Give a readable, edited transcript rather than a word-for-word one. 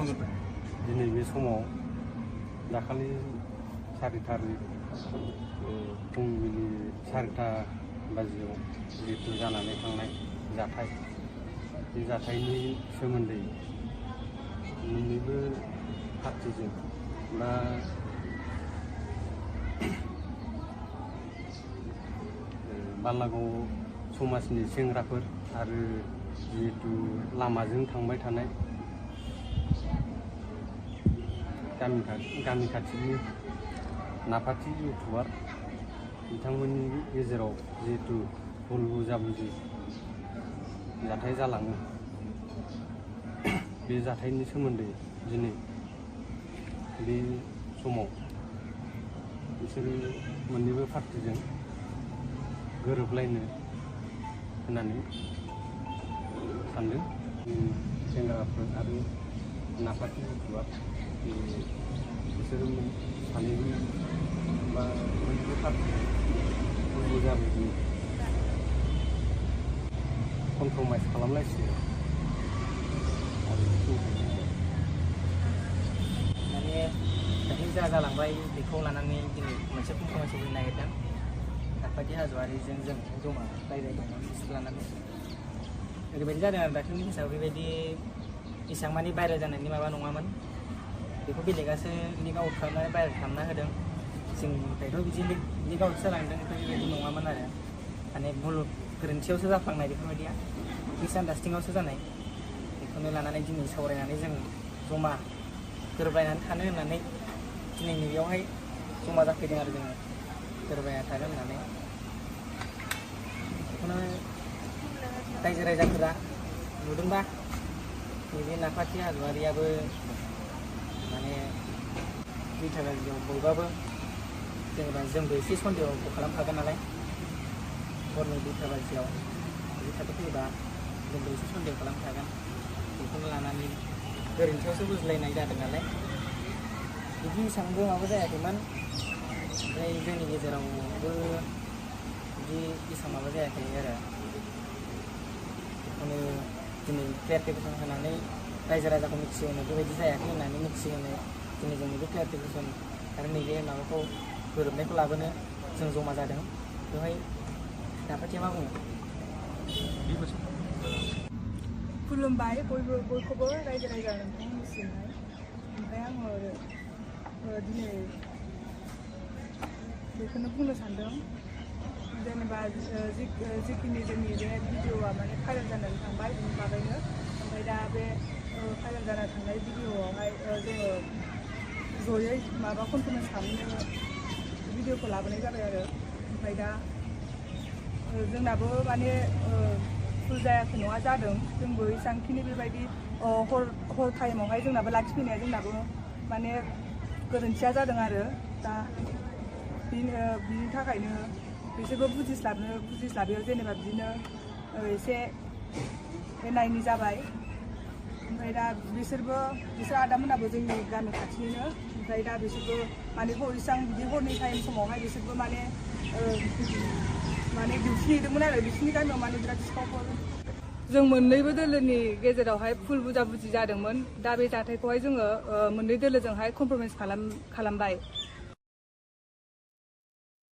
दिनै बे समाव दाखालि 4 थारिख फुंबिलि 4टा बाजियाव जिहेतु जानानै थांनाय जाथाय बे जाथायनि सोमोन्दै मोननैबो पार्टिजों बा बालागाव समाजनि सेंग्राफोर आरो जिहेतु लामाजों थांबाय थानाय गामि खाथिनि नाफाथि इउटुबार बिथांमोननि गेजेराव जिहेतु भुल बुजाबुजि जाथाय जालाङो बे जाथायनि सोमोन्दै दिनै बे समाव बिसोरो मोननैबो पार्टिजों गोरोबलायनो होननानै सानदों सेंग्राफोर आरो नाफाथि इउटुबार बिसोरो सानैबो बा मोननैबो पार्टि भुल बुजाबुजि कमप्रमाइस खालामलायसिगोन माने दाख्लै जा जालांबाय बेखौ लानानै दिनै मोनसे कमप्रमाइस होनो नागिरदों नाफाथि हाज'वारिजों जों जमा रायज्लायदोंमोन बिसोर लानानै ओरैबायदि जादों आरो दाख्लैनि केसाव बेबायदि एसेबां मानि भाइरेल जानायनि माबा नङामोन बेखौ बेलेगासो लिक आउट खालामनानै भाइरेल खालामना होदों जोंनिफ्रायथ' बिदि लिक आउट जालांदों बेफोरबायदि नङामोन आरो माने भुल गोरोन्थियावसो जाफ्लांनाय बेफोरबायदिया मिसआन्डारस्टेन्डिंआवसो जानाय बेखौनो लानानै दिनै सावरायनानै जों जमा गोरोबलायनानै थानो होननानै दिनै नैबेयावहाय जमा जाफैदों आरो जोङो गोरोबलायना थानो होननानै बेखौनो रायजो राजाफोरा नुदोंबा नैबे नाफाथि हाज'वारियाबो माने 2टा बाजियाव बयबाबो जेनेबा जोंबो एसे सन्देहखौ खालामखागोन नालाय हरनि 2टा बाजियाव बिदि थाथो फैयोबा जोंबो एसे सन्देह खालामखागोन बेखौनो लानानै गोरोन्थियावसो बुजिलायनाय जादों नालाय बिदि एसेबांबो माबा जायाखैमोन ओमफ्राय जोंनि गेजेरावबो बिदि एसेबां माबा जायाखै आरो बेखौनो दिनै क्लियारिफिकेसन होनानै रायजो राजाखौ मिथिहोनो बेबायदि जायाखै होननानै मिथिहोनो दिनै जोंनि बे क्लियारिफिकेसन आरो नैबे माबाखौ गोरोबनायखौ लाबोनो जों जमा जादों बेवहाय नाफाथिया मा बुङो? खुलुमबाय बयखौबो रायजो राजा नोंथांमोननिसिमहाय ओमफ्राय आङो दिनै बेखौनो बुंनो सानदों जेनेबा जिखिनि जोंनि बे भिडिअआ माने भाइरेल जानानै थांबाय बेनि बागैनो ओमफ्राय दा बे भाइरेल जाना थांनाय भिडिअआवहाय जोङो जयै माबा कनफारेन्स खालामनो भिडिअखौ लाबोनाय जाबाय आरो ओमफ्राय दा जोंनाबो माने भुल जायाखै नङा जादों जोंबो एसेबांखिनि बेबायदि हर टाइमावहाय जोंनाबो लाखिफैनाया जोंनाबो माने गोरोन्थिया जादों आरो दा बिनि थाखायनो बिसोरबो बुजिस्लाबियाव जेनेबा बिदिनो एसे एनायनि जाबाय ओमफ्राय दा बिसोर आदामोनाबो जोंनि गामि खाथिनिनो ओमफ्राय दा बिसोरबो माने इसेबां बिदि हरनि टाइम समावहाय बिसोरबो माने डिउटि नेदोंमोन आरो बिसोरनि गामियाव माने बिराद सिखावफोर जों मोननैबो दोलोनि गेजेरावहाय भुल बुजाबुजि जादोंमोन दा बे जाथायखौहाय जोङो मोननै दोलोजोंहाय कमप्रमाइस खालामबाय